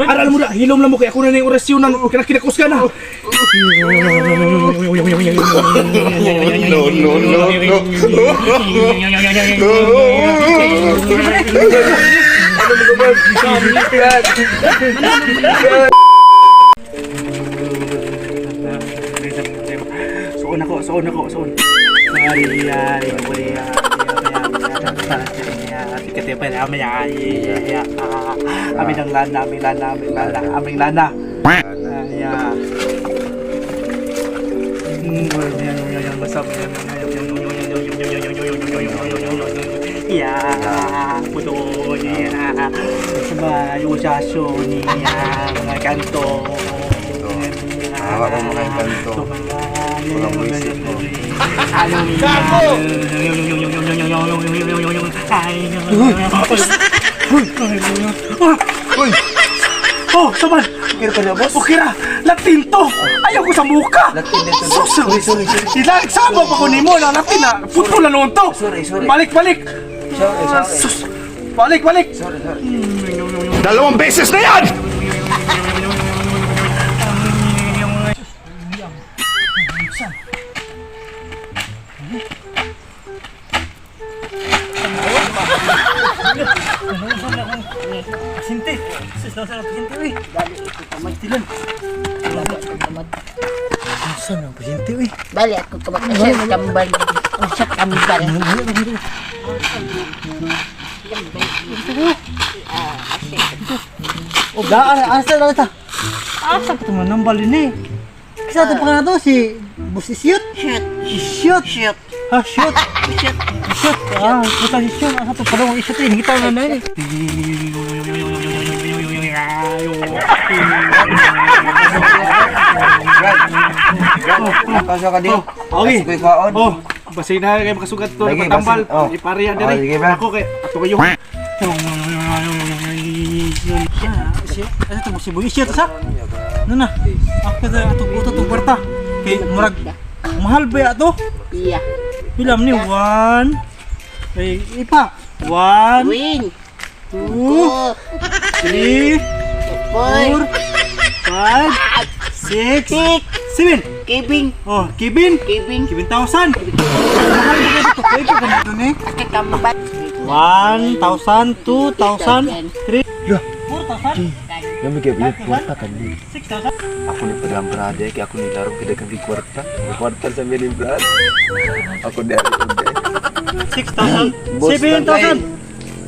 Aral mo na, hilom lang mo kay ako na na yung orasyon ng kinakinakos ka na. No, no, no, no. Suon ako, suon ako, suon. Maria, Maria, Amin ang lana, aming lana, aming lana, aming lana. Ay, Ya, puto niya. Sabay, usasyo niya, mga kanto. Hawa ko mga kanto. Walang buwisit mo. Gago! Uy! Oh, saman! Kira ka na, boss? Okay ra! Latin to! Ayaw ko sa muka! Latin dito. Sus! Sorry, sorry, sorry. Ilang sama pa ko nimo na Latin na! Putol na noon to! Sorry, sorry. Balik, balik! Sorry, sorry. Sus! Balik, balik! Sorry, sorry. Dalawang beses na yan! Pasyente! Sus, nasa na pasyente, uy! Tilan! Saan ang pasyente, uy? Bali ako kamat sa tambal. Sa tambal. O gaan, asa na ta? Asa ka naman nang balin eh. Kasi ato pa ka na to si Boss Isyot. Shoot. Isyot. Shoot. Ha, shoot. Shoot. Isyot. Ah, puta si Isyot. Asa to pa Isyot eh. Kita na na eh. Brad! Brad! Nakaso ka din. Okay. Kasi ko'y kwaon. Oh, basay na kay makasugat to Lagi, patambal. basin- oh. Ipariya Oh, diri. sige, bro. Ako kay ato kayo. Si asa to si Boy Isyot sa? Ano na? Ako sa ato buto tong kwarta. Kay murag mahal ba ato? Iya. Pila man ni one. Ay, ipa. One, Win. two, Two. three, Four. four, five, six, Six. seven. Kevin. Oh, Kevin. Kevin. Kevin thousand. Mahal ba kayo dito? Kaya ka dito ni? Sa tambal. 1,000, 2,000, 3, 4,000, Yung may kaya kwarta ka ni. 6,000. Ako ni Padang Brad eh, kaya ako ni laro kita kang kwarta. Kwarta sa minim Brad. Ako di ako di. 6,000, Boss 7,000.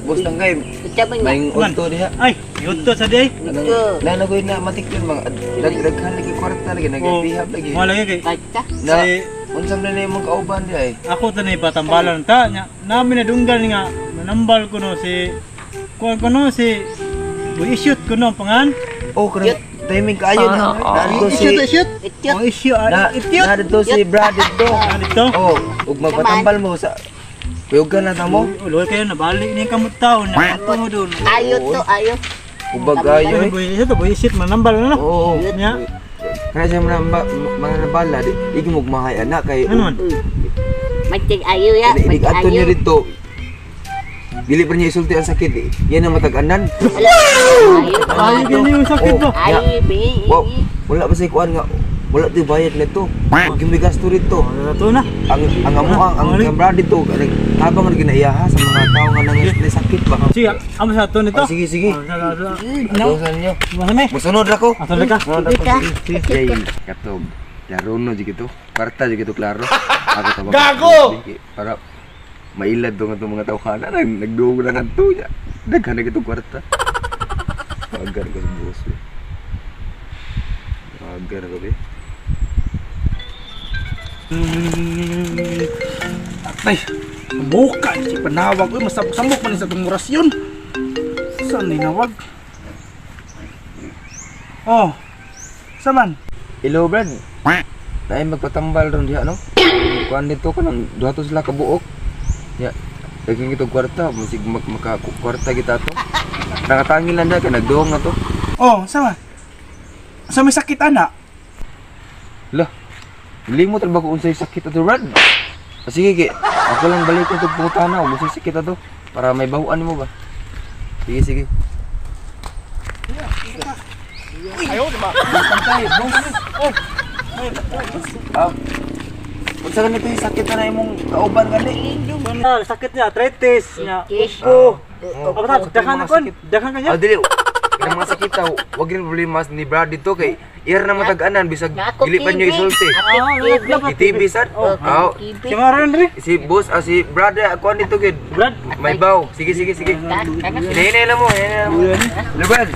Boss tanggay. Ito ba niya? May unto diha. Ay, yun to sa day. Anong nana ko na matik yun mga daghan lagi kwarta lagi nagpihab lagi. Wala lagi kay. Kata. Na Si- unsam na imong kauban diha eh. Ako to na ipatambalan ta. Nya, namin nadunggan nga, nanambal ko no si, kuwan ko no si, Boy Isyot ko no, pangan. Oh, kanang timing kaayo na. Naadto si Isyot, Isyot. Ityot. Oh, Isyot, na Ityot. naadto si Brad dito. Ah, dito. Oh, ug magpatambal mo sa Kuyugan na ta mo. Ulo kayo, nabalik niya kamot taon. Nakanto mo doon. Ayo to, ayo. Ubag ayo eh. Boy Isyot, Boy Isyot, manambal na no. Oo. Nya. Kaya siya mga mga nabala di igi mo mahay anak kay Ano man? Mating ayo ya. Inig Mating ato niya ayo. dito. Dili pa niya isulti ang sakit. Eh. Yan ang matag-anan. Ayo. Ay, ganyan yung sakit Oh. ba? Ayo. Bi. Wow, wala ba sa kuan nga wala ti bayad nito. Gimigas to rito. Ito na. Ang amo ang Ano? brad dito habang nga ginaiyaha sa mga tao nga nang may sakit ba. Sige, amo sa ato nito. Oh, sige sige. No. Ato sa inyo. Masame. Musunod ra ko. Ato ka. Musunod ra ko. Sige. Yay, katog. Laro no jud ito. Kwarta jud ito klaro. Ako tawag. Gago! Para mailad do nga itong mga tawhana nag nagduog lang adto niya. Daghan na kitong kwarta. Agar ko sa boss. Eh. Agar ko be. Atay, buka si panawag uy masabok-samok man sa itong orasyon. Saan ni nawag? Oh. Saman? Hello, Brad. Tayo magpatambal ron diha, no? Kuan dito ko nang duha to sila kabuok. Ya. Daghan kitong kwarta, masig mag maka kwarta kita to. Nakatangil lang diha kay nagduong na to. Oh, sama. Sa may sakit ana. Lah. Limot ra ba ko unsay sakit ato, Brad? Ah, sige, kay ako lang balik ko itong pangutana og unsay sakit ato para may bahuan nimo ba. Sige, sige. Pantay, boss. Ah, unsa ganito yung sakit na imong kauban gani? Sakit niya, arthritis niya. Arthritis. Upo. Apa ta? Daghan na kon. Daghan kanya. Ah, dili. Kanang mga sakit ta, wag rin problema ni Brad dito kay iyar na matag-anan bisag Ako dili pa niyo TV. isulti. Ako Gi-TV sad. Oh, Oh, TV. Kamaron ri. si boss, ah, si Brad ako dito gid. Brad. May baw. Sige, sige, sige. Hinahinay lang mo, hinahinay lang mo. Hello, Brad.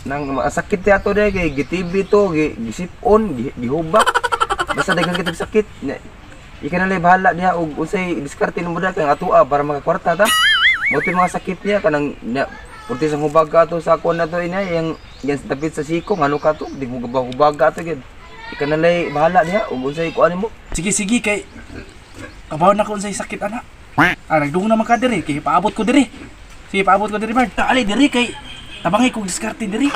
Nang masakit ya to day kay gi-TV to, gisip-on, gihubak. Basta daghan kitag sakit. Ika na lang bahala niya og unsay diskarte nimo dahil kay ang atoa para makakwarta ta. Mo mga sakit niya kanang niya purti sang hubaga to sa kuan na to ina yang yan sa tapit sa siko ngano ka to di mo hubaga to gid. Ika na lang bahala niya og unsay kuan nimo. Sige, sige kay kabaw na ko unsay sakit ana. Ah, nagdungog naman ka diri kay paabot ko diri. Sige, paabot ko diri, Bard. Ali diri kay tabangi kog diskarte diri.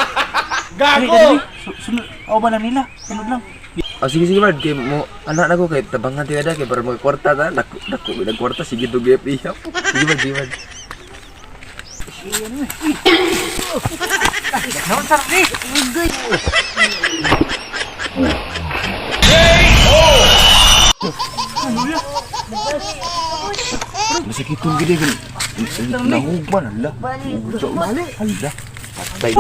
Gago. Sunod, aw ba lang nila? Sunod lang. Oh, sige sige Brad, kay mo anak na ko kay tabangan ti ada kay para magkwarta ta. Dako dako bilang kwarta sige to gep iya. Sige Brad, sige Brad. Masakit tong gid kan. Nahugman ala. Balik. Ala. Patay.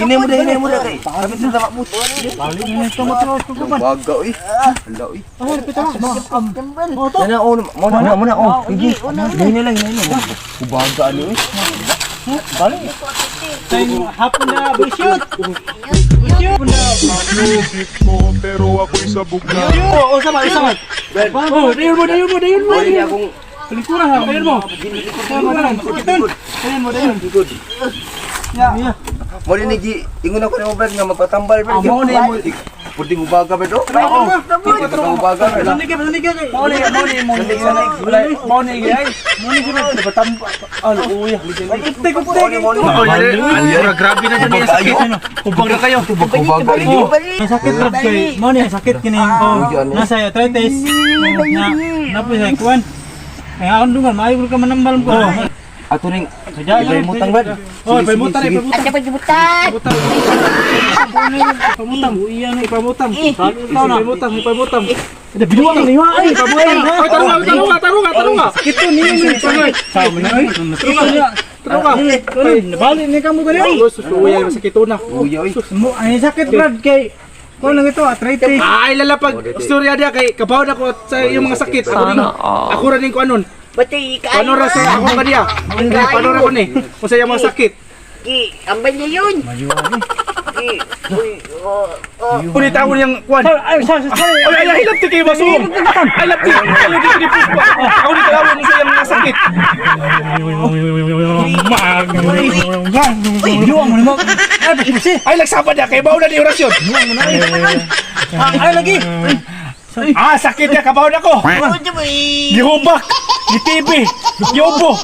Hinay mo dah, hinay mo dah kay. Kami sa tama mo. Balik na ito mo to. Baga oy. Ala oy. Oh, pito na. Oh, to. Na na oh, mo na mo na oh. Sige. Hinay lang, hinay lang. Ubaga ani oy. Balik. Tayong hapon na busyot. Busyot na. Mo, pero ako'y sabog na. Oh, oh, sama, sama. Oh, dayon mo, dayon mo, dayon mo. Pwede akong Kalikura ha, dayon mo. Dayon mo, dayon. Dayon mo, dayon. Ya. Mo ni gi ingon ako nimo Brad nga magpatambal Brad. Mo ni mo. Pwede mo baga Brad oh. Oo. Mo baga Brad. Sandig ka, sandig ka. Mao ni, mao ni, mao ni. Mao ni ay. Muna sila Batamba. Ano uya. Kupte, kupte. Mura grabe na dyan yung sakit. Hubag na kayo. Ubaga Oh, ang sakit Brad kay mo ni ang sakit kini oh, nasa arthritis. Na napo sa kuan. Ay akong dungan maayo ka manambal ko. Ato ning Sadya ibay Brad. Oh, paimutan, ipamutang. At dapat butan. Ipamutang. Iya ni Ipamutang. Tao na. Ipamutang, ipamutang. Ada binuang ni wa ay. Ipamutang. Ay, tarunga, tarunga, tarunga, tarunga. Ito ni ni Sa mo na. Tarunga. Ay, nabali ni kamo gani. Sus, uya masakit na. Uya oy. Mo ay sakit Brad kay kuan lang ito arthritis. Ay lalapag istorya dia kay kabaw na ko sa iyong mga sakit. Ako rin, ako ra ning kuanon. Batay ka. Paano ra sa ako ka diya? Paano ra ko ni? Kung sa iyong mga sakit. Ki, ambal niya yun. Ki, uy, oh, oh. Kunit ako niyang kuan. Ay, sa sa. Ay, ay, ay, hilabti kayo baso. Ay, labti. Ay, labti ni Puspa. Ako ni kalawin mo sa iyong mga sakit. Binuang mo na mo. Ay, basi. Ay, lagsama niya kay baw na ni orasyon. Ay lagi. Ah, sakit niya kabaw na ko. Gihubak, gi-TV, giubo.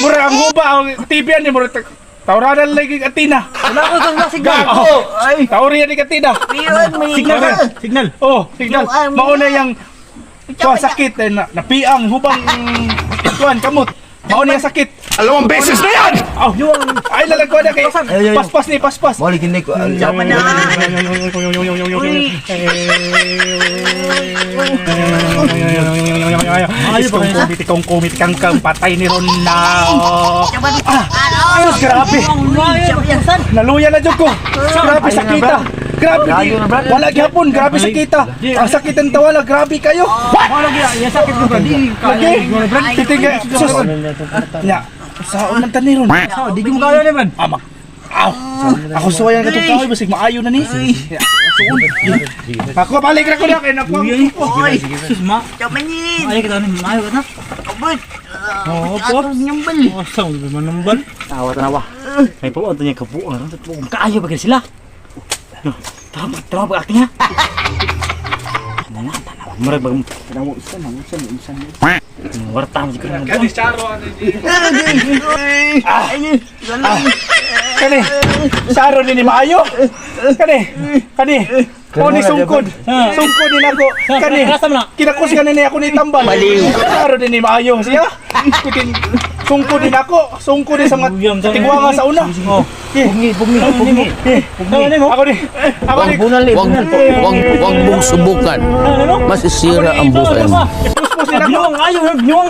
Mura ang huba ang TV ani mura tawranan lagi Atina. Wala ko sa signal. Gago. Ay, tawriyan ni Atina. Signal ka. Signal. Oh, signal. Mauna yang kuan sakit eh, na, napiang hubang kuan kamot. Mauna yang sakit. 2 beses na yan! Oh, ay lalagwa na kay paspas ni paspas. Mo lagi ni ko. Ay, kumiti kong kumiti kang kang patay ni Ron na. Ah, sus, grabe. Naluya na jud ko. Grabe sakita. Grabe. Wala gyapon, grabe sakita. Ang sakit ang tawala, grabe kayo. Wala lagi ya sakit ko Brad. Lagi. Titingga, sus. Nya, saon man tani ron. Di ko kaya ni Brad. Amak. Aw. Ako suwayan katong kahoy basig maayo na ni. Suon. Ako balik ra ko na kay nakuha ko. Sus ma. Tamanin. Ay kita ni maayo ka na. Abot. Oo, po. Oh, sa mo manambal. Tawa tanawa. May puon to niya kabuang ron. Puon kaayo ba sila? No, tama tama pag acting ha. Nana tanawa. Murag bag Tanawa usan, usan, usan. warta mo siguro. Kani Charo ano Ah. Kani. Charo ni ni maayo. Kani. Kani. O ni sungkod. Sungkod ni nako. Kani. Rasa mo na. Kinakos kani ni ako ni tambal. Charo ni ni maayo siya. Kutin Sungko din ako. Sungko din sa mga tigwanga sa una. Oh. Pugni, pugni, pugni. Pugni. Ako ni. Ako ni. Wag, wag, wag mong subukan. Masisira ang buhay mo. Ipuspos din ako. Binuang ayo, binuang.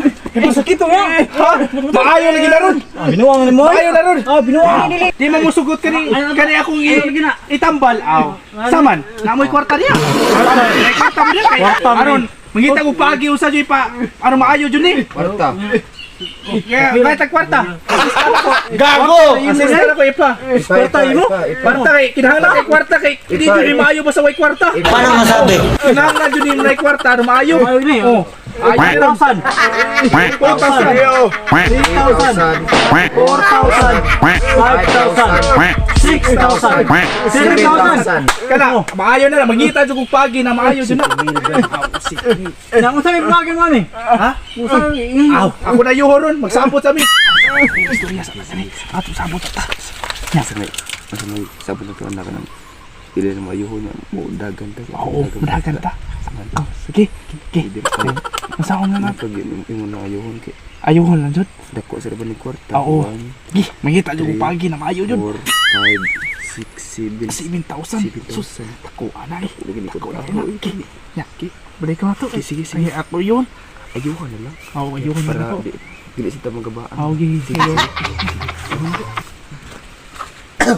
Sakit to nga. Ha? Maayo lagi na ron. Ah, binuang ni mo. Maayo na ron. Ah, binuang ni dili. Di mo musugot kani kani akong itambal aw. Saman, namoy kwarta niya. May kwarta mo niya kay aron mangita ko paagi usa jud pa aron maayo jud ni. Kwarta. Kaya kahit tag kwarta. Gago. Assist na ko ipa. Kwarta imo? Kwarta kay kinahanglan kay kwarta kay di jud ni maayo basta way kwarta. Paano masabi? Kinahanglan jud ni may kwarta aron maayo. Maayo ni. Oh. Ayo na ron. 3,000, 4,000. 3,000, 4,000, 5,000, 6,000, 7,000. Kana maayo na lang mangita jud kog paagi na maayo jud na. Nang unsa may pagin mo ni? Ha? Unsa may Aw, ako na yuho ron, magsabot sa mi. Sa may sa may sabot na to anak ng dili na maayuhon niya mo dagan ta. Oo, madagan ta. Oh, sige, sige. Masaon na na. Pag imo na ayuhon kay Ayuhon lang jud. dako sa laban ni kwarta. Oo. 1, Gi, mangita jud kog paagi na maayo jud. 4, 5, 6, 7, 7,000. Sus, 7,000. tako ana eh. Lagi ni ko. Tako na. Gi, ya, gi. Balik ka na to. Sige, sige. Ako yun. Ayuhon na lang. Oo, ayuhon na Para ako. dili sa tamang gabaan. Oo, gi, sige.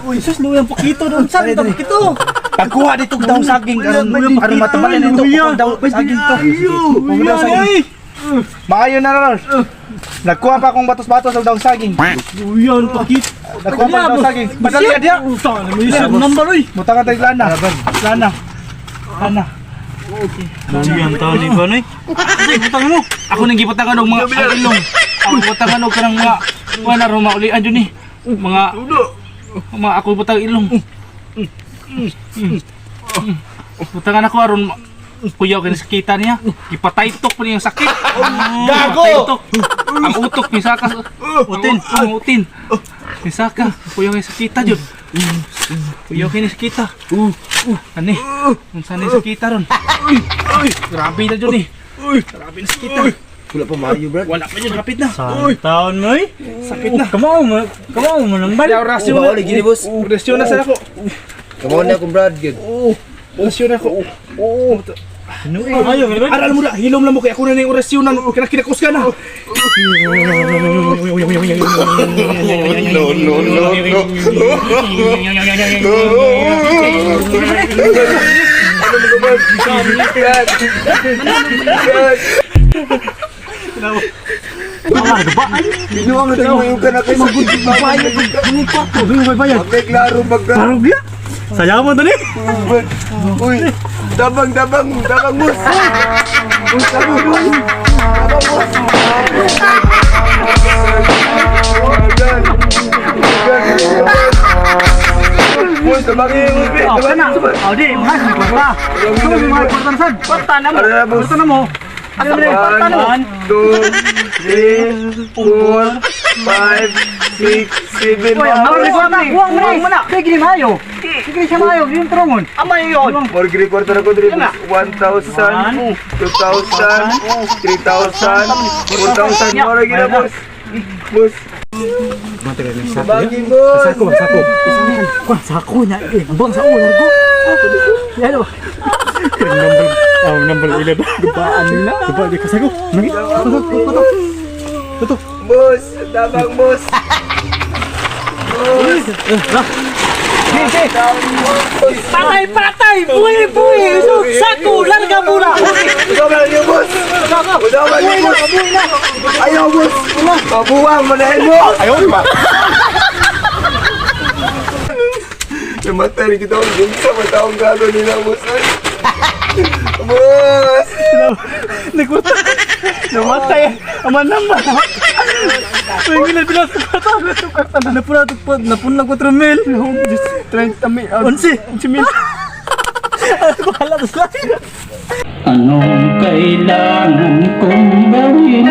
Uy, sus, luyang pakito doon. Saan ito pakito? Pagkuha dito og daw saging aron aron matabalan nito kung daw saging to. Kung daw saging. Maayo na ron. Nagkuha pa akong batos-batos og daw saging. Luyang pakito. Nagkuha pa daw saging. Madali ka diya. Saan mo yung number oy? Butangan tayo lana. Lana. Lana. Luyang tao ni ba noy? Kasi butang mo. Ako nang gibutangan og mga ang ilong. Ako butangan og kanang mga kuan na ron maulian jud ni. Mga mga ako butang ilong. Butangan ako aron kuyaw kay sakita niya. Gipatay tok pa niya yung sakit. Gago. Ang utok ni saka. Utin. Ang utin. Ni saka kuyaw kay sakita jud. Kuyaw kay ni sakita. Ani. Unsa ni sakita ron? Grabe na jud ni. Grabe na sakita. Wala pa maayo, Brad. Wala pa yun, kapit na. Saan taon mo oy? Sakit na. Kamao mo, kamao mo nang bal. Rasyon Uba, na. uli, gini, boss. Rasyon na sana ko. Kamaon na akong Brad gyud. Orasyon na ko. Oo. Ayo, gani ba? Aral mo na, hilom lang mo kay ako na na yung orasyon na kinakus ka na. No, no, no, no. Binuang na mo yung kanak kay magud maayo. May klaro magda. Sayaw mo dali. Uy, dabang dabang dabang boss. Boss, dabang boss. Dabang boss. Boss, tabangin mo, be. Oh, kana. Oh, di, mahal ni kwarta. Ito may mga kwarta na sad. Kwarta na mo. Kwarta na mo. Ano na kwarta na mo? 1, 2, 3, 4, 5, 6, 7, Uy, ang ni kwarta. Buwang mo ni. Kay gini maayo. Kay siya maayo, yung trongon. Amay yun. More green quarter ako diri. 1,000, 2,000, 3,000, 4,000. More gina, boss. Boss. Tabangin, boss. Sako, sako. Kuan sako na eh. Buwang sa ulo ko. Yan ba? Number, oh, number 11. Gabaan nila. Gabaan di kasako. Tuto. Boss, tabang, boss. Patay, patay! Buhi, buhi! Sako, larga muna! Usawan niyo, boss. Usawan niyo, boss. Ayaw, boss. Pabuwang mo na yun, boss. Ayaw ba? Namatay rin kita ang gunsa, mataong gano'n nila, boss. Ay. Boss! Nagkuta. Namatay. Ama naman. Uy, gila, bilas sa kwarta. Napuna, napuna 4 mil. 30 mil. 11. 11 mil. Bahala na sila. Anong kailangan kong gawin?